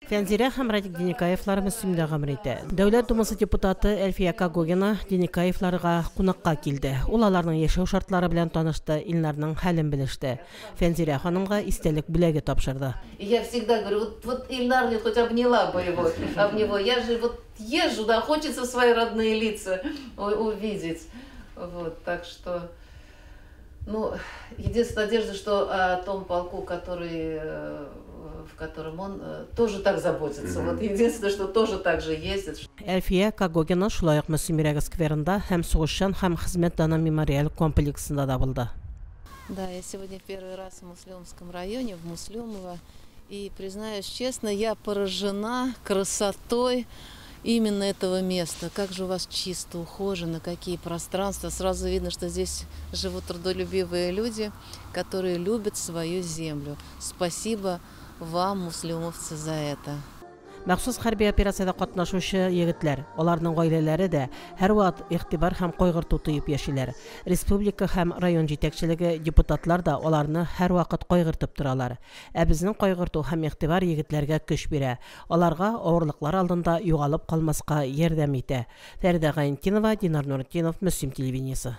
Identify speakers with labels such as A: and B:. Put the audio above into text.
A: Фәнзирә һәм Радик Деникаевлар Мөслимдә гомер итә. Дәүләт Думасы депутаты Әлфия Когогина Деникаевларга кунакка килде. Ул аларның яшәү шартлары белән танышты, Илнарның хәлен белеште. Фәнзирә ханымга истәлек бүләге тапшырды.
B: И я всегда говорю, вот, вот Ильнар мне хоть обняла бы его, об него. Я же вот езжу, да, хочется свои родные лица увидеть. Вот, так что, ну, единственная надежда, что о том полку, который, в котором он, тоже так заботится. Вот единственное, что тоже так же ездит.
A: Әлфия Когогина шулай ук Мөслим йөрәге скверында һәм Сугышчан һәм хезмәт даны мемориаль комплексында да булды.
B: Да, я сегодня первый раз в Муслюмовском районе, в Муслюмово. И, признаюсь честно, я поражена красотой именно этого места. Как же у вас чисто, ухожено, какие пространства. Сразу видно, что здесь живут трудолюбивые люди, которые любят свою землю. Спасибо вам, муслюмовцы, за это.
A: Махсус хәрби операциядә катнашучы егетләр, аларның гаиләләре дә һәрвакыт игътибар һәм кайгырту тоеп яшиләр. Республика һәм район җитәкчелеге, депутатлар да аларны һәрвакыт кайгыртып торалар. Ә безнең кайгырту һәм игътибар егетләргә көч бирә. Аларга авырлыклар алдында югалып калмаска ярдәм итә. Фәридә Гайнетдинова, Динар Нуретдинов, Мөслим телевидениесе.